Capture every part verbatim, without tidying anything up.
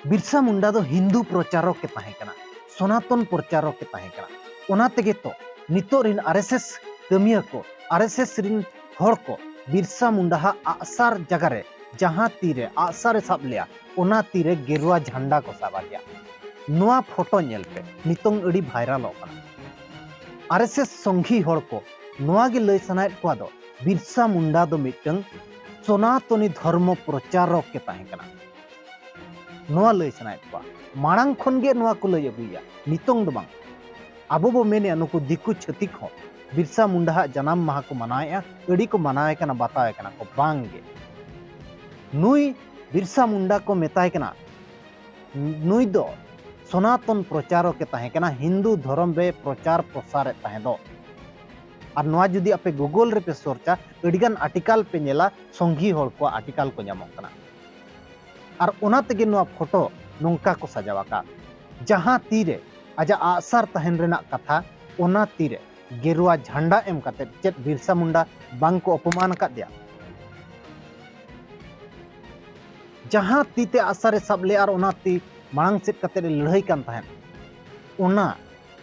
ᱵᱤᱨᱥᱟ ᱢᱩᱱᱰᱟ ᱫᱚ ᱦᱤᱱᱫᱩ ᱯᱨᱚᱪᱟᱨᱚᱠ ᱮ ᱛᱟᱦᱮᱸ ᱠᱟᱱᱟ, ᱥᱚᱱᱟᱛᱚᱱ ᱯᱨᱚᱪᱟᱨᱚᱠ ᱮ ᱛᱟᱦᱮᱸ ᱠᱟᱱᱟ᱾ ᱚᱱᱟ ᱛᱮᱜᱮ ᱛᱚ ᱱᱤᱛᱚᱜ ᱨᱤᱱ ᱟᱨ ᱮᱥ ᱮᱥ ᱠᱟᱹᱢᱤᱭᱟᱹ ᱠᱚ, ᱟᱨ ᱮᱥ ᱮᱥ ᱨᱤᱱ ᱦᱚᱲ ᱠᱚ ᱵᱤᱨᱥᱟ ᱢᱩᱱᱰᱟ ᱦᱟᱜ ᱟᱜᱼᱥᱟᱨ ᱡᱟᱭᱜᱟ ᱨᱮ ᱡᱟᱦᱟᱸ ᱛᱤᱨᱮ ᱟᱜᱼᱥᱟᱨ ᱮ ᱥᱟᱵ ᱞᱮᱜᱼᱟ, ᱚᱱᱟ ᱛᱤᱨᱮ ᱜᱮᱨᱩᱣᱟ ᱡᱷᱟᱱᱰᱟ ᱠᱚ ᱥᱟᱵ ᱟᱫᱮᱭᱟ᱾ ᱱᱚᱣᱟ ᱯᱷᱳᱴᱳ ᱧᱮᱞ ᱯᱮ, ᱱᱤᱛᱚᱝ ᱟᱹᱰᱤ ᱵᱷᱟᱭᱨᱟᱞᱚᱜ ᱠᱟᱱᱟ᱾ ᱟᱨ ᱮᱥ ᱮᱥ ᱥᱚᱝᱜᱷᱤ ᱦᱚᱲ ᱠᱚ ᱱᱚᱣᱟ ᱜᱮ ᱞᱟᱹᱭ ᱥᱟᱱᱟᱭᱮᱫ ᱠᱚᱣᱟ ᱫᱚ, ᱵᱤᱨᱥᱟ ᱢᱩᱱᱰᱟ ᱫᱚ ᱢᱤᱫᱴᱟᱝ ᱥᱚᱱᱟᱛᱚᱱᱤ ᱫᱷᱚᱨᱢᱚ ᱯᱨᱚᱪᱟᱨᱚᱠ ᱮ ᱛᱟᱦᱮᱸ ᱠᱟᱱᱟ᱾ ᱱᱚᱣᱟ ᱞᱟᱹᱭ ᱥᱟᱱᱟᱭᱮᱫ ᱠᱚᱣᱟ᱾ ᱢᱟᱲᱟᱝ ᱠᱷᱚᱱ ᱜᱮ ᱱᱚᱣᱟ ᱠᱚ ᱞᱟᱹᱭ ᱟᱹᱜᱩᱭᱮᱫᱼᱟ, ᱱᱤᱛᱚᱝ ᱫᱚ ᱵᱟᱝ᱾ ᱟᱵᱚ ᱵᱚ ᱢᱮᱱᱮᱫᱼᱟ ᱱᱩᱠᱩ ᱫᱤᱠᱩ ᱪᱷᱟᱹᱛᱤᱠ ᱦᱚᱸ ᱵᱤᱨᱥᱟ ᱢᱩᱱᱰᱟ ᱦᱟᱜ ᱡᱟᱱᱟᱢ ᱢᱟᱦᱟ ᱠᱚ ᱢᱟᱱᱟᱣᱮᱫᱼᱟ, ᱟᱹᱰᱤ ᱠᱚ ᱢᱟᱱᱟᱣᱮ ᱠᱟᱱᱟ, ᱵᱟᱛᱟᱣᱮ ᱠᱟᱱᱟ ᱠᱚ᱾ ᱵᱟᱝ ᱜᱮ᱾ ᱱᱩᱭ ᱵᱤᱨᱥᱟ ᱢᱩᱱᱰᱟ ᱠᱚ ᱢᱮᱛᱟᱭ ᱠᱟᱱᱟ, ᱱᱩᱭ ᱫᱚ ᱥᱚᱱᱟᱛᱚᱱ ᱯᱨᱚᱪᱟᱨᱚᱠ ᱮ ᱛᱟᱦᱮᱸ ᱠᱟᱱᱟ, ᱦᱤᱱᱫᱩ ᱫᱷᱚᱨᱚᱢ ᱨᱮ ᱯᱨᱚᱪᱟᱨ ᱯᱨᱚᱥᱟᱨᱮᱫ ᱛᱟᱦᱮᱸ ᱫᱚ᱾ ᱟᱨ ᱱᱚᱣᱟ ᱡᱩᱫᱤ ᱟᱯᱮ ᱜᱩᱜᱚᱞ ᱨᱮᱯᱮ ᱥᱚᱨᱪᱟ, ᱟᱹᱰᱤᱜᱟᱱ ᱟᱨᱴᱤᱠᱟᱞ ᱯᱮ ᱧᱮᱞᱟ, ᱥᱚᱝᱜᱷᱤ ᱦᱚᱲ ᱠᱚᱣᱟᱜ ᱟᱨᱴᱤᱠᱟᱞ ᱠᱚ ᱧᱟᱢᱚᱜ ᱠᱟᱱᱟ᱾ ᱟᱨ ᱚᱱᱟ ᱛᱮᱜᱮ ᱱᱚᱣᱟ ᱯᱷᱳᱴᱳ ᱱᱚᱝᱠᱟ ᱠᱚ ᱥᱟᱡᱟᱣ ᱟᱠᱟᱫ᱾ ᱡᱟᱦᱟᱸ ᱛᱤᱨᱮ ᱟᱡᱟᱜ ᱟᱜᱼᱥᱟᱨ ᱛᱟᱦᱮᱱ ᱨᱮᱱᱟᱜ ᱠᱟᱛᱷᱟ, ᱚᱱᱟ ᱛᱤᱨᱮ ᱜᱮᱨᱩᱣᱟ ᱡᱷᱟᱱᱰᱟ ᱮᱢ ᱠᱟᱛᱮ ᱪᱮᱫ ᱵᱤᱨᱥᱟ ᱢᱩᱱᱰᱟ ᱵᱟᱝ ᱠᱚ ᱚᱯᱚᱢᱟᱱ ᱟᱠᱟᱫᱮᱭᱟ? ᱡᱟᱦᱟᱸ ᱛᱤ ᱛᱮ ᱟᱜᱼᱥᱟᱨ ᱮ ᱥᱟᱵ ᱞᱮᱫ ᱟᱨ ᱚᱱᱟ ᱛᱤ ᱢᱟᱲᱟᱝ ᱥᱮᱫ ᱠᱟᱛᱮ ᱮ ᱞᱟᱹᱲᱦᱟᱹᱭ ᱠᱟᱱ ᱛᱟᱦᱮᱸᱫ, ᱚᱱᱟ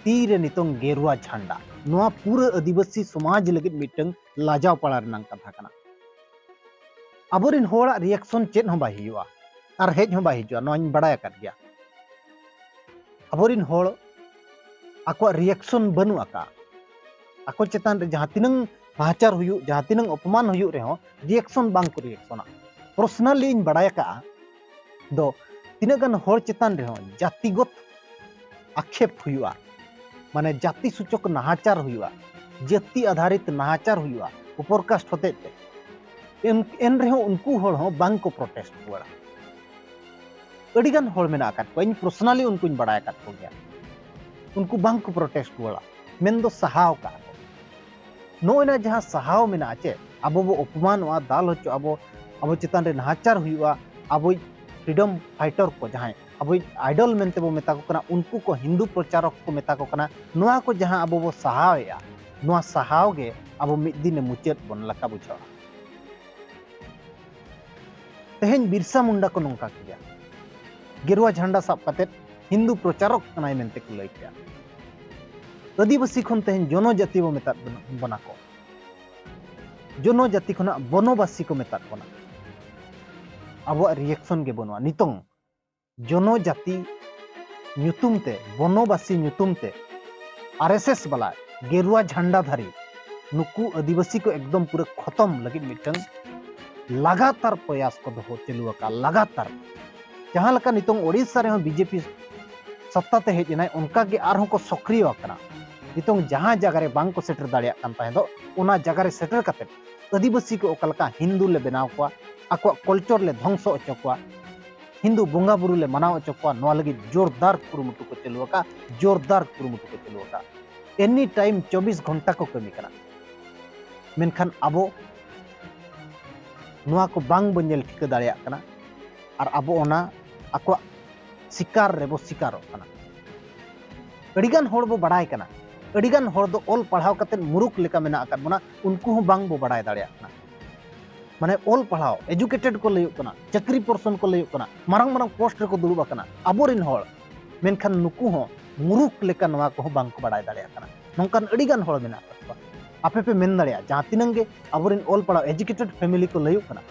ᱛᱤ ᱨᱮ ᱱᱤᱛᱚᱝ ᱜᱮᱨᱩᱣᱟ ᱡᱷᱟᱱᱰᱟ᱾ ᱱᱚᱣᱟ ᱯᱩᱨᱟᱹ ᱟᱹᱫᱤᱵᱟᱹᱥᱤ ᱥᱚᱢᱟᱡᱽ ᱞᱟᱹᱜᱤᱫ ᱢᱤᱫᱴᱟᱝ ᱞᱟᱡᱟᱣ ᱯᱟᱲᱟ ᱨᱮᱱᱟᱜ ᱠᱟᱛᱷᱟ ᱠᱟᱱᱟ᱾ ᱟᱵᱚᱨᱮᱱ ᱦᱚᱲᱟᱜ ᱨᱤᱭᱮᱠᱥᱚᱱ ᱪᱮᱫ ᱦᱚᱸ ᱵᱟᱭ ᱦᱩᱭᱩᱜᱼᱟ ᱟᱨ ᱦᱮᱡ ᱦᱚᱸ ᱵᱟᱭ ᱦᱤᱡᱩᱜᱼᱟ, ᱱᱚᱣᱟᱧ ᱵᱟᱲᱟᱭ ᱟᱠᱟᱫ ᱜᱮᱭᱟ᱾ ᱟᱵᱚᱨᱮᱱ ᱦᱚᱲ ᱟᱠᱚᱣᱟᱜ ᱨᱤᱭᱮᱠᱥᱚᱱ ᱵᱟᱹᱱᱩᱜ ᱟᱠᱟᱫᱼᱟ᱾ ᱟᱠᱚ ᱪᱮᱛᱟᱱ ᱨᱮ ᱡᱟᱦᱟᱸ ᱛᱤᱱᱟᱹᱝ ᱱᱟᱦᱟᱪᱟᱨ ᱦᱩᱭᱩᱜ, ᱡᱟᱦᱟᱸ ᱛᱤᱱᱟᱹᱝ ᱚᱯᱚᱢᱟᱱ ᱦᱩᱭᱩᱜ ᱨᱮᱦᱚᱸ, ᱨᱤᱭᱮᱠᱥᱚᱱ ᱵᱟᱝ ᱠᱚ ᱨᱤᱭᱮᱠᱥᱚᱱᱟ᱾ ᱯᱟᱨᱥᱚᱱᱟᱞᱤ ᱤᱧ ᱵᱟᱲᱟᱭ ᱟᱠᱟᱫᱼᱟ ᱫᱚ, ᱛᱤᱱᱟᱹᱜ ᱜᱟᱱ ᱦᱚᱲ ᱪᱮᱛᱟᱱ ᱨᱮᱦᱚᱸ ᱡᱟᱹᱛᱤᱜᱚᱛ ᱟᱠᱷᱮᱯ ᱦᱩᱭᱩᱜᱼᱟ, ᱢᱟᱱᱮ ᱡᱟᱹᱛᱤ ᱥᱩᱪᱚᱠ ᱱᱟᱦᱟᱪᱟᱨ ᱦᱩᱭᱩᱜᱼᱟ, ᱡᱟᱹᱛᱤ ᱟᱫᱷᱟᱨᱤᱛ ᱱᱟᱦᱟᱪᱟᱨ ᱦᱩᱭᱩᱜᱼᱟ ᱩᱯᱚᱨᱠᱟᱥᱴ ᱦᱚᱛᱮᱡ ᱛᱮ, ᱮᱱ, ᱮᱱ ᱨᱮᱦᱚᱸ ᱩᱱᱠᱩ ᱦᱚᱲ ᱦᱚᱸ ᱵᱟᱝ ᱠᱚ ᱯᱨᱚᱴᱮᱥᱴ ᱨᱩᱣᱟᱹᱲᱟ᱾ ᱟᱹᱰᱤᱜᱟᱱ ᱦᱚᱲ ᱢᱮᱱᱟᱜ ᱟᱠᱟᱫ ᱠᱚᱣᱟ, ᱤᱧ ᱯᱟᱨᱥᱚᱱᱟᱞᱤ ᱩᱱᱠᱩᱧ ᱵᱟᱲᱟᱭ ᱟᱠᱟᱫ ᱠᱚᱜᱮᱭᱟ, ᱩᱱᱠᱩ ᱵᱟᱝ ᱠᱚ ᱯᱨᱚᱴᱮᱥᱴ ᱨᱩᱣᱟᱹᱲᱟ, ᱢᱮᱱᱫᱚ ᱥᱟᱦᱟᱣ ᱠᱟᱜᱼᱟ ᱠᱚ᱾ ᱱᱚᱜᱼᱚᱭ ᱱᱟ ᱡᱟᱦᱟᱸ ᱥᱟᱦᱟᱣ ᱢᱮᱱᱟᱜᱼᱟ ᱪᱮ, ᱟᱵᱚ ᱵᱚ ᱚᱯᱚᱢᱟᱱᱚᱜᱼᱟ, ᱫᱟᱞ ᱦᱚᱪᱚᱜ ᱟᱵᱚ, ᱟᱵᱚ ᱪᱮᱛᱟᱱ ᱨᱮ ᱱᱟᱦᱟᱪᱟᱨ ᱦᱩᱭᱩᱜᱼᱟ, ᱟᱵᱚᱭᱤᱡ ᱯᱷᱨᱤᱰᱚᱢ ᱯᱷᱟᱭᱴᱟᱨ ᱠᱚ, ᱡᱟᱦᱟᱸᱭ ᱟᱵᱚᱭᱤᱡ ᱟᱭᱰᱚᱞ ᱢᱮᱱᱛᱮ ᱵᱚ ᱢᱮᱛᱟ ᱠᱚ ᱠᱟᱱᱟ, ᱩᱱᱠᱩ ᱠᱚ ᱦᱤᱱᱫᱩ ᱯᱨᱚᱪᱟᱨᱚᱠ ᱠᱚ ᱢᱮᱛᱟ ᱠᱚ ᱠᱟᱱᱟ, ᱱᱚᱣᱟ ᱠᱚ ᱡᱟᱦᱟᱸ ᱟᱵᱚ ᱵᱚ ᱥᱟᱦᱟᱣᱮᱜᱼᱟ, ᱱᱚᱣᱟ ᱥᱟᱦᱟᱣ ᱜᱮ ᱟᱵᱚ ᱢᱤᱫ ᱫᱤᱱᱮ ᱢᱩᱪᱟᱹᱫ ᱵᱚᱱ ᱞᱮᱠᱟ ᱵᱩᱡᱷᱟᱹᱜᱼᱟ᱾ ᱛᱮᱦᱮᱧ ᱵᱤᱨᱥᱟ ᱢᱩᱱᱰᱟ ᱠᱚ ᱱᱚᱝᱠᱟ ᱠᱮᱫᱮᱭᱟ, ᱜᱮᱨᱩᱣᱟ ᱡᱷᱟᱱᱰᱟ ᱥᱟᱵ ᱠᱟᱛᱮ ᱦᱤᱱᱫᱩ ᱯᱨᱚᱪᱟᱨᱚᱠ ᱠᱟᱱᱟᱭ ᱢᱮᱱᱛᱮ ᱠᱚ ᱞᱟᱹᱭ ᱠᱮᱭᱟ᱾ ᱟᱹᱫᱤᱵᱟᱹᱥᱤ ᱠᱷᱚᱱ ᱛᱮᱦᱮᱧ ᱡᱚᱱᱚᱡᱟᱹᱛᱤ ᱵᱚ ᱢᱮᱛᱟᱫ ᱵᱚᱱᱟ ᱠᱚ, ᱡᱚᱱᱚᱡᱟᱹᱛᱤ ᱠᱷᱚᱱᱟᱜ ᱵᱚᱱᱚᱵᱟᱥᱤ ᱠᱚ ᱢᱮᱛᱟᱫ ᱵᱚᱱᱟ᱾ ᱟᱵᱚᱣᱟᱜ ᱨᱤᱭᱮᱠᱥᱚᱱ ᱜᱮ ᱵᱟᱹᱱᱩᱜᱼᱟ᱾ ᱱᱤᱛᱚᱝ ᱡᱚᱱᱚᱡᱟᱹᱛᱤ ᱧᱩᱛᱩᱢ ᱛᱮ, ᱵᱚᱱᱚᱵᱟᱥᱤ ᱧᱩᱛᱩᱢ ᱛᱮ ᱟᱨ ᱮᱥ ᱮᱥ ᱵᱟᱞᱟ, ᱜᱮᱨᱩᱣᱟ ᱡᱷᱟᱱᱰᱟ ᱫᱷᱟᱨᱤ, ᱱᱩᱠᱩ ᱟᱹᱫᱤᱵᱟᱹᱥᱤ ᱠᱚ ᱮᱠᱫᱚᱢ ᱯᱩᱨᱟᱹ ᱠᱷᱚᱛᱚᱢ ᱞᱟᱹᱜᱤᱫ ᱢᱤᱫᱴᱟᱝ ᱞᱟᱜᱟᱛᱟᱨ ᱯᱨᱚᱭᱟᱥ ᱠᱚ ᱫᱚᱦᱚ ᱪᱟᱹᱞᱩ ᱟᱠᱟᱫ, ᱞᱟᱜᱟᱛᱟᱨ᱾ ᱡᱟᱦᱟᱸ ᱞᱮᱠᱟ ᱱᱤᱛᱚᱝ ᱳᱰᱤᱥᱟ ᱨᱮᱦᱚᱸ ᱵᱤᱡᱮᱯᱤ ᱥᱚᱛᱛᱟ ᱛᱮ ᱦᱮᱡ ᱮᱱᱟᱭ, ᱚᱱᱠᱟ ᱜᱮ ᱟᱨᱦᱚᱸ ᱠᱚ ᱥᱚᱠᱨᱤᱭᱚ ᱟᱠᱟᱱᱟ᱾ ᱱᱤᱛᱚᱝ ᱡᱟᱦᱟᱸ ᱡᱟᱭᱜᱟ ᱨᱮ ᱵᱟᱝ ᱠᱚ ᱥᱮᱴᱮᱨ ᱫᱟᱲᱮᱭᱟᱜ ᱠᱟᱱ ᱛᱟᱦᱮᱸ ᱫᱚ, ᱚᱱᱟ ᱡᱟᱭᱜᱟ ᱨᱮ ᱥᱮᱴᱮᱨ ᱠᱟᱛᱮ ᱟᱹᱫᱤᱵᱟᱹᱥᱤ ᱠᱚ ᱚᱠᱟ ᱞᱮᱠᱟ ᱦᱤᱱᱫᱩ ᱞᱮ ᱵᱮᱱᱟᱣ ᱠᱚᱣᱟ, ᱟᱠᱚᱣᱟᱜ ᱠᱚᱞᱪᱚᱨ ᱞᱮ ᱫᱷᱚᱝᱥᱚ ᱦᱚᱪᱚ ᱠᱚᱣᱟ, ᱦᱤᱱᱫᱩ ᱵᱚᱸᱜᱟ ᱵᱩᱨᱩ ᱞᱮ ᱢᱟᱱᱟᱣ ᱦᱚᱪᱚ ᱠᱚᱣᱟ, ᱱᱚᱣᱟ ᱞᱟᱹᱜᱤᱫ ᱡᱳᱨᱫᱟᱨ ᱠᱩᱨᱩᱢᱩᱴᱩ ᱠᱚ ᱪᱟᱹᱞᱩ ᱟᱠᱟᱫ, ᱡᱳᱨᱫᱟᱨ ᱠᱩᱨᱩᱢᱩᱴᱩ ᱠᱚ ᱪᱟᱹᱞᱩ ᱟᱠᱟᱫ᱾ ᱮᱱᱤ ᱴᱟᱭᱤᱢ ᱪᱚᱵᱵᱤᱥ ᱜᱷᱚᱱᱴᱟ ᱠᱚ ᱠᱟᱹᱢᱤ ᱠᱟᱱᱟ᱾ ᱢᱮᱱᱠᱷᱟᱱ ᱟᱵᱚ ᱱᱚᱣᱟ ᱠᱚ ᱵᱟᱝ ᱵᱚᱱ ᱧᱮᱞ ᱴᱷᱤᱠᱟᱹ ᱫᱟᱲᱮᱭᱟᱜ ᱠᱟᱱᱟ᱾ ᱟᱨ ᱟᱵᱚ ᱚᱱᱟ ᱟᱠᱚᱣᱟᱜ ᱥᱤᱠᱟᱨ ᱨᱮᱵᱚ ᱥᱤᱠᱟᱨᱚᱜ ᱠᱟᱱᱟ᱾ ᱟᱹᱰᱤᱜᱟᱱ ᱦᱚᱲ ᱵᱚ ᱵᱟᱲᱟᱭ ᱠᱟᱱᱟ, ᱟᱹᱰᱤᱜᱟᱱ ᱦᱚᱲ ᱫᱚ ᱚᱞ ᱯᱟᱲᱦᱟᱣ ᱠᱟᱛᱮ ᱢᱩᱨᱩᱠᱷ ᱞᱮᱠᱟ ᱢᱮᱱᱟᱜ ᱟᱠᱟᱫ ᱵᱚᱱᱟ, ᱩᱱᱠᱩ ᱦᱚᱸ ᱵᱟᱝ ᱵᱚ ᱵᱟᱲᱟᱭ ᱫᱟᱲᱮᱭᱟᱜ ᱠᱟᱱᱟ᱾ ᱢᱟᱱᱮ ᱚᱞ ᱯᱟᱲᱦᱟᱣ, ᱮᱡᱩᱠᱮᱴᱮᱰ ᱠᱚ ᱞᱟᱹᱭᱚᱜ ᱠᱟᱱᱟ, ᱪᱟᱹᱠᱨᱤ ᱯᱚᱨᱥᱚᱱ ᱠᱚ ᱞᱟᱹᱭᱚᱜ ᱠᱟᱱᱟ, ᱢᱟᱨᱟᱝ ᱢᱟᱨᱟᱝ ᱯᱳᱥᱴ ᱨᱮᱠᱚ ᱫᱩᱲᱩᱵ ᱟᱠᱟᱱᱟ ᱟᱵᱚᱨᱮᱱ ᱦᱚᱲ, ᱢᱮᱱᱠᱷᱟᱱ ᱱᱩᱠᱩ ᱦᱚᱸ ᱢᱩᱨᱩᱠᱷ ᱞᱮᱠᱟ ᱱᱚᱣᱟ ᱠᱚᱦᱚᱸ ᱵᱟᱝ ᱠᱚ ᱵᱟᱲᱟᱭ ᱫᱟᱲᱮᱭᱟᱜ ᱠᱟᱱᱟ᱾ ᱱᱚᱝᱠᱟᱱ ᱟᱹᱰᱤᱜᱟᱱ ᱦᱚᱲ ᱢᱮᱱᱟᱜ ᱟᱠᱟᱫ ᱠᱚᱣᱟ᱾ ᱟᱯᱮ ᱯᱮ ᱢᱮᱱ ᱫᱟᱲᱮᱭᱟᱜᱼᱟ, ᱡᱟᱦᱟᱸ ᱛᱤᱱᱟᱹᱝ ᱜᱮ ᱟᱵᱚᱨᱮᱱ ᱚᱞ ᱯᱟᱲᱦᱟᱣ ᱮᱡᱩᱠᱮᱴᱮᱰ ᱯᱷᱮᱢᱤᱞᱤ ᱠᱚ ᱞᱟᱹᱭᱚᱜ ᱠᱟᱱᱟ,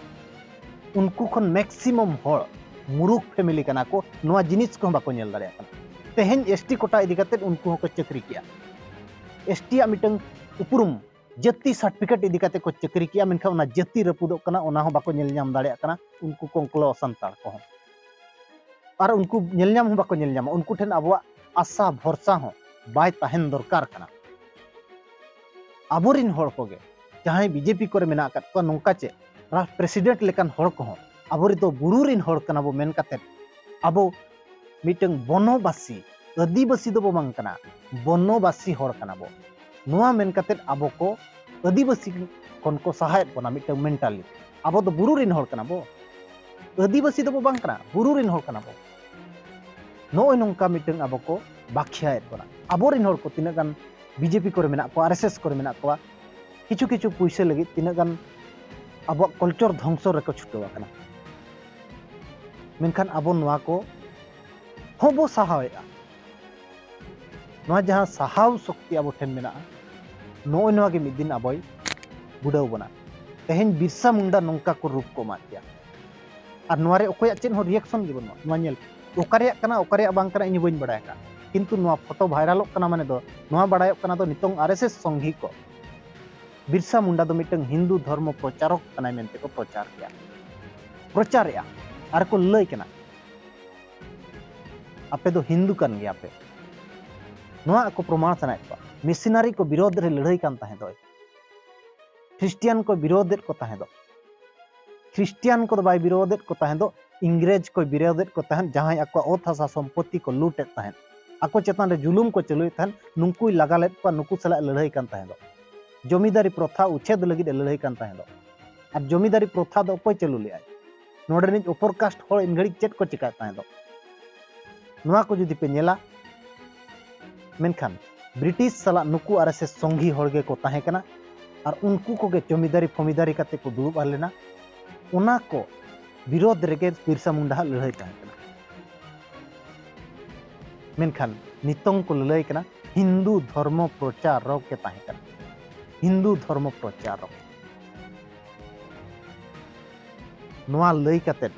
ᱩᱱᱠᱩ ᱠᱷᱚᱱ ᱢᱮᱠᱥᱤᱢᱟᱢ ᱦᱚᱲ ᱢᱩᱨᱩᱠᱷ ᱯᱷᱮᱢᱤᱞᱤ ᱠᱟᱱᱟ ᱠᱚ, ᱱᱚᱣᱟ ᱡᱤᱱᱤᱥ ᱠᱚᱦᱚᱸ ᱵᱟᱠᱚ ᱧᱮᱞ ᱫᱟᱲᱮᱭᱟᱜ ᱠᱟᱱᱟ᱾ ᱛᱮᱦᱮᱧ ᱮᱥ ᱴᱤ ᱠᱳᱴᱟ ᱤᱫᱤ ᱠᱟᱛᱮ ᱩᱱᱠᱩ ᱦᱚᱸᱠᱚ ᱪᱟᱹᱠᱨᱤ ᱠᱮᱜᱼᱟ, ᱮᱥ ᱴᱤ ᱟᱜ ᱢᱤᱫᱴᱟᱝ ᱩᱯᱨᱩᱢ, ᱡᱟᱹᱛᱤ ᱥᱟᱨᱴᱤᱯᱷᱤᱠᱮᱴ ᱤᱫᱤ ᱠᱟᱛᱮ ᱠᱚ ᱪᱟᱹᱠᱨᱤ ᱠᱮᱜᱼᱟ, ᱢᱮᱱᱠᱷᱟᱱ ᱚᱱᱟ ᱡᱟᱹᱛᱤ ᱨᱟᱹᱯᱩᱫᱚᱜ ᱠᱟᱱᱟ, ᱚᱱᱟ ᱦᱚᱸ ᱵᱟᱠᱚ ᱧᱮᱞ ᱧᱟᱢ ᱫᱟᱲᱮᱭᱟᱜ ᱠᱟᱱᱟ ᱩᱱᱠᱩ ᱠᱚᱝᱠᱞᱚ ᱥᱟᱱᱛᱟᱲ ᱠᱚᱦᱚᱸ᱾ ᱟᱨ ᱩᱱᱠᱩ ᱧᱮᱞ ᱧᱟᱢ ᱦᱚᱸ ᱵᱟᱠᱚ ᱧᱮᱞ ᱧᱟᱢᱟ, ᱩᱱᱠᱩ ᱴᱷᱮᱱ ᱟᱵᱚᱣᱟᱜ ᱟᱥᱟ ᱵᱷᱚᱨᱥᱟ ᱦᱚᱸ ᱵᱟᱭ ᱛᱟᱦᱮᱱ ᱫᱚᱨᱠᱟᱨ ᱠᱟᱱᱟ᱾ ᱟᱵᱚᱨᱤᱱ ᱦᱚᱲ ᱠᱚᱜᱮ ᱡᱟᱦᱟᱸᱭ ᱵᱤᱡᱮᱯᱤ ᱠᱚᱨᱮ ᱢᱮᱱᱟᱜ ᱟᱠᱟᱫ ᱠᱚᱣᱟ, ᱱᱚᱝᱠᱟ ᱪᱮᱫ ᱨᱟᱥᱴ ᱯᱨᱮᱥᱤᱰᱮᱱᱴ ᱞᱮᱠᱟᱱ ᱦᱚᱲ ᱠᱚᱦᱚᱸ ᱟᱵᱚ ᱫᱚ ᱵᱩᱨᱩ ᱨᱤᱱ ᱦᱚᱲ ᱠᱟᱱᱟ ᱵᱚ ᱢᱮᱱ ᱠᱟᱛᱮᱫ ᱟᱵᱚ ᱢᱤᱫᱴᱟᱝ ᱵᱚᱱᱚᱵᱟᱥᱤ, ᱟᱹᱫᱤᱵᱟᱹᱥᱤ ᱫᱚᱵᱚ ᱵᱟᱝ ᱠᱟᱱᱟ, ᱵᱚᱱᱚᱵᱟᱥᱤ ᱦᱚᱲ ᱠᱟᱱᱟ ᱵᱚ᱾ ᱱᱚᱣᱟ ᱢᱮᱱ ᱠᱟᱛᱮᱫ ᱟᱵᱚ ᱠᱚ ᱟᱹᱫᱤᱵᱟᱹᱥᱤ ᱠᱷᱚᱱ ᱠᱚ ᱥᱟᱦᱟᱭᱮᱫ ᱵᱚᱱᱟ ᱢᱤᱫᱴᱟᱝ ᱢᱮᱱᱴᱟᱞᱤ᱾ ᱟᱵᱚ ᱫᱚ ᱵᱩᱨᱩ ᱨᱤᱱ ᱦᱚᱲ ᱠᱟᱱᱟ ᱵᱚ, ᱟᱹᱫᱤᱵᱟᱹᱥᱤ ᱫᱚᱵᱚ ᱵᱟᱝ ᱠᱟᱱᱟ, ᱵᱩᱨᱩ ᱨᱤᱱ ᱦᱚᱲ ᱠᱟᱱᱟ ᱵᱚ᱾ ᱱᱚᱜᱼᱚᱭ ᱱᱚᱝᱠᱟ ᱢᱤᱫᱴᱟᱝ ᱟᱵᱚ ᱠᱚ ᱵᱟᱠᱷᱭᱟᱭᱮᱫ ᱵᱚᱱᱟ᱾ ᱟᱵᱚᱨᱤᱱ ᱦᱚᱲ ᱠᱚ ᱛᱤᱱᱟᱹᱜ ᱜᱟᱱ ᱵᱤᱡᱮᱯᱤ ᱠᱚᱨᱮ ᱢᱮᱱᱟᱜ ᱠᱚᱣᱟ, ᱟᱨ ᱮᱥ ᱮᱥ ᱠᱚᱨᱮ ᱢᱮᱱᱟᱜ ᱠᱚᱣᱟ, ᱠᱤᱪᱷᱩ ᱠᱤᱪᱷᱩ ᱯᱩᱭᱥᱟᱹ ᱞᱟᱹᱜᱤᱫ ᱛᱤᱱᱟᱹᱜ ᱜᱟᱱ ᱟᱵᱚᱣᱟᱜ ᱠᱚᱞᱪᱚᱨ ᱫᱷᱚᱝᱥᱚ ᱨᱮᱠᱚ ᱪᱷᱩᱴᱟᱹᱣ ᱟᱠᱟᱱᱟ᱾ ᱢᱮᱱᱠᱷᱟᱱ ᱟᱵᱚ ᱱᱚᱣᱟ ᱠᱚ ᱦᱚᱸᱵᱚ ᱥᱟᱦᱟᱣᱮᱫᱼᱟ᱾ ᱱᱚᱣᱟ ᱡᱟᱦᱟᱸ ᱥᱟᱦᱟᱣ ᱥᱚᱠᱛᱤ ᱟᱵᱚ ᱴᱷᱮᱱ ᱢᱮᱱᱟᱜᱼᱟ, ᱱᱚᱜᱼᱚᱭ ᱱᱚᱣᱟ ᱜᱮ ᱢᱤᱫ ᱫᱤᱱ ᱟᱵᱚᱭ ᱵᱩᱰᱟᱹᱣ ᱵᱚᱱᱟ᱾ ᱛᱮᱦᱮᱧ ᱵᱤᱨᱥᱟ ᱢᱩᱱᱰᱟ ᱱᱚᱝᱠᱟ ᱠᱚ ᱨᱩᱯ ᱠᱚ ᱮᱢᱟᱫ ᱜᱮᱭᱟ, ᱟᱨ ᱱᱚᱣᱟ ᱨᱮ ᱚᱠᱚᱭᱟᱜ ᱪᱮᱫ ᱦᱚᱸ ᱨᱤᱭᱮᱠᱥᱚᱱ ᱜᱮ ᱵᱟᱹᱱᱩᱜᱼᱟ᱾ ᱱᱚᱣᱟ ᱧᱮᱞ ᱯᱮ, ᱚᱠᱟ ᱨᱮᱭᱟᱜ ᱠᱟᱱᱟ, ᱚᱠᱟ ᱨᱮᱭᱟᱜ ᱵᱟᱝ ᱠᱟᱱᱟ, ᱤᱧ ᱦᱚᱸ ᱵᱟᱹᱧ ᱵᱟᱲᱟᱭ ᱟᱠᱟᱫᱼᱟ, ᱠᱤᱱᱛᱩ ᱱᱚᱣᱟ ᱯᱷᱳᱴᱳ ᱵᱷᱟᱭᱨᱟᱞᱚᱜ ᱠᱟᱱᱟ ᱢᱟᱱᱮ ᱫᱚ ᱱᱚᱣᱟ ᱵᱟᱲᱟᱭᱚᱜ ᱠᱟᱱᱟ ᱫᱚ ᱱᱤᱛᱚᱝ ᱟᱨ ᱮᱥ ᱮᱥ ᱥᱚᱝᱜᱷᱤ ᱠᱚ ᱵᱤᱨᱥᱟ ᱢᱩᱱᱰᱟ ᱫᱚ ᱢᱤᱫᱴᱟᱝ ᱦᱤᱱᱫᱩ ᱫᱷᱚᱨᱢᱚ ᱯᱨᱚᱪᱟᱨᱚᱠ ᱠᱟᱱᱟᱭ ᱢᱮᱱᱛᱮ ᱠᱚ ᱯᱨᱚᱪᱟᱨ ᱠᱮᱭᱟ, ᱯᱨᱚᱪᱟᱨᱮᱜᱼᱟ, ᱟᱨ ᱠᱚ ᱞᱟᱹᱭ ᱠᱟᱱᱟ, "ᱟᱯᱮ ᱫᱚ ᱦᱤᱱᱫᱩ ᱠᱟᱱ ᱜᱮᱭᱟ ᱯᱮ᱾" ᱱᱚᱣᱟ ᱟᱠᱚ ᱯᱨᱚᱢᱟᱬ ᱥᱟᱱᱟᱭᱮᱫ ᱠᱚᱣᱟ᱾ ᱢᱤᱥᱚᱱᱟᱨᱤ ᱠᱚ ᱵᱤᱨᱳᱫᱷ ᱨᱮ ᱞᱟᱹᱲᱦᱟᱹᱭ ᱠᱟᱱ ᱛᱟᱦᱮᱸ ᱫᱚᱭ, ᱠᱷᱨᱤᱥᱴᱤᱭᱟᱱ ᱠᱚ ᱵᱤᱨᱳᱫᱷᱮᱫ ᱠᱚ ᱛᱟᱦᱮᱸ ᱫᱚ, ᱠᱷᱨᱤᱥᱴᱤᱭᱟᱱ ᱠᱚᱫᱚ ᱵᱟᱭ ᱵᱤᱨᱳᱫᱷᱮᱫ ᱠᱚ ᱛᱟᱦᱮᱸ ᱫᱚ, ᱤᱝᱨᱮᱡᱽ ᱠᱚᱭ ᱵᱤᱨᱳᱫᱷᱮᱫ ᱠᱚ ᱛᱟᱦᱮᱸᱫ, ᱡᱟᱦᱟᱸᱭ ᱟᱠᱚᱣᱟᱜ ᱚᱛ ᱦᱟᱥᱟ ᱥᱚᱢᱯᱚᱛᱤ ᱠᱚ ᱞᱩᱴᱮᱫ ᱛᱟᱦᱮᱸᱫ, ᱟᱠᱚ ᱪᱮᱛᱟᱱ ᱨᱮ ᱡᱩᱞᱩᱢ ᱠᱚ ᱪᱟᱹᱞᱩᱭᱮᱫ ᱛᱟᱦᱮᱸᱫ, ᱱᱩᱠᱩᱭ ᱞᱟᱜᱟ ᱞᱮᱫ ᱠᱚᱣᱟ, ᱱᱩᱠᱩ ᱥᱟᱞᱟᱜ ᱞᱟᱹᱲᱦᱟᱹᱭ ᱠᱟᱱ ᱛᱟᱦᱮᱸ ᱫᱚ, ᱡᱚᱢᱤᱫᱟᱨᱤ ᱯᱨᱚᱛᱷᱟ ᱩᱪᱷᱮᱫ ᱞᱟᱹᱜᱤᱫ ᱮ ᱞᱟᱹᱲᱦᱟᱹᱭ ᱠᱟᱱ ᱛᱟᱦᱮᱸ ᱫᱚ᱾ ᱟᱨ ᱡᱚᱢᱤᱫᱟᱨᱤ ᱯᱨᱚᱛᱷᱟ ᱫᱚ ᱚᱠᱚᱭ ᱪᱟᱹᱞᱩ ᱞᱮᱫᱟᱭ? ᱱᱚᱰᱮ ᱨᱤᱱᱤᱡ ᱚᱯᱚᱨ ᱠᱟᱥᱴ ᱦᱚᱲ ᱤᱱ ᱜᱷᱟᱹᱲᱤᱡ ᱪᱮᱫ ᱠᱚ ᱪᱮᱠᱟᱭᱮᱫ ᱛᱟᱦᱮᱸ ᱫᱚ? ᱱᱚᱣᱟ ᱠᱚ ᱡᱩᱫᱤ ᱯᱮ ᱧᱮᱞᱟ, ᱢᱮᱱᱠᱷᱟᱱ ᱵᱨᱤᱴᱤᱥ ᱥᱟᱞᱟᱜ ᱱᱩᱠᱩ ᱟᱨ ᱮᱥ ᱮᱥ ᱥᱚᱝᱜᱷᱤ ᱦᱚᱲ ᱜᱮᱠᱚ ᱛᱟᱦᱮᱸ ᱠᱟᱱᱟ, ᱟᱨ ᱩᱱᱠᱩ ᱠᱚᱜᱮ ᱡᱚᱢᱤᱫᱟᱨᱤ ᱯᱷᱚᱢᱤᱫᱟᱨᱤ ᱠᱟᱛᱮ ᱠᱚ ᱫᱩᱲᱩᱵ ᱞᱮᱱᱟ᱾ ᱚᱱᱟ ᱠᱚ ᱵᱤᱨᱳᱫᱷ ᱨᱮᱜᱮ ᱵᱤᱨᱥᱟ ᱢᱩᱱᱰᱟ ᱦᱟᱜ ᱞᱟᱹᱲᱦᱟᱹᱭ ᱛᱟᱦᱮᱸ ᱠᱟᱱᱟ᱾ ᱢᱮᱱᱠᱷᱟᱱ ᱱᱤᱛᱚᱝ ᱠᱚ ᱞᱟᱹᱞᱟᱹᱭ ᱠᱟᱱᱟ ᱦᱤᱱᱫᱩ ᱫᱷᱚᱨᱢᱚ ᱯᱨᱚᱪᱟᱨᱚᱠ ᱮ ᱛᱟᱦᱮᱸ ᱠᱟᱱᱟ, ᱦᱤᱱᱫᱩ ᱫᱷᱚᱨᱢᱚ ᱯᱨᱚᱪᱟᱨᱚᱠ᱾ ᱱᱚᱣᱟ ᱞᱟᱹᱭ ᱠᱟᱛᱮᱫ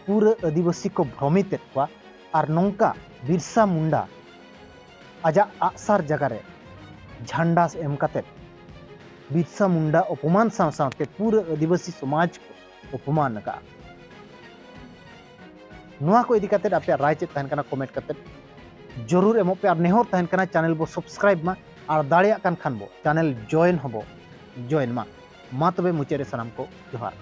ᱯᱩᱨᱟᱹ ᱟᱹᱫᱤᱵᱟᱹᱥᱤ ᱠᱚ ᱵᱷᱨᱚᱢᱤᱛ ᱮᱫ ᱠᱚᱣᱟ᱾ ᱟᱨ ᱱᱚᱝᱠᱟ ᱵᱤᱨᱥᱟ ᱢᱩᱱᱰᱟ ᱟᱡᱟᱜ ᱟᱜᱼᱥᱟᱨ ᱡᱟᱭᱜᱟ ᱨᱮ ᱡᱷᱟᱱᱰᱟ ᱮᱢ ᱠᱟᱛᱮᱫ ᱵᱤᱨᱥᱟ ᱢᱩᱱᱰᱟ ᱚᱯᱚᱢᱟᱱ ᱥᱟᱶ ᱥᱟᱶᱛᱮ ᱯᱩᱨᱟᱹ ᱟᱹᱫᱤᱵᱟᱹᱥᱤ ᱥᱚᱢᱟᱡᱽ ᱠᱚ ᱚᱯᱚᱢᱟᱱ ᱟᱠᱟᱫᱼᱟ᱾ ᱱᱚᱣᱟ ᱠᱚ ᱤᱫᱤ ᱠᱟᱛᱮᱫ ᱟᱯᱮᱭᱟᱜ ᱨᱟᱭ ᱪᱮᱫ ᱛᱟᱦᱮᱱ ᱠᱟᱱᱟ, ᱠᱚᱢᱮᱱᱴ ᱠᱟᱛᱮᱫ ᱡᱚᱨᱩᱨ ᱮᱢᱚᱜ ᱯᱮ᱾ ᱟᱨ ᱱᱮᱦᱚᱨ ᱛᱟᱦᱮᱱ ᱠᱟᱱᱟ, ᱪᱮᱱᱮᱞ ᱵᱚ ᱥᱟᱵᱥᱠᱨᱟᱭᱤᱵ ᱢᱟ ᱟᱨ ᱫᱟᱲᱮᱭᱟᱜ ᱠᱟᱱ ᱠᱷᱟᱱ ᱵᱚ ᱪᱮᱱᱮᱞ ᱡᱚᱭᱮᱱ ᱦᱚᱸᱵᱚ ᱡᱚᱭᱮᱱ ᱢᱟ᱾ ᱢᱟ ᱛᱚᱵᱮ ᱢᱩᱪᱟᱹᱫ ᱨᱮ ᱥᱟᱱᱟᱢ ᱠᱚ ᱡᱚᱦᱟᱨ᱾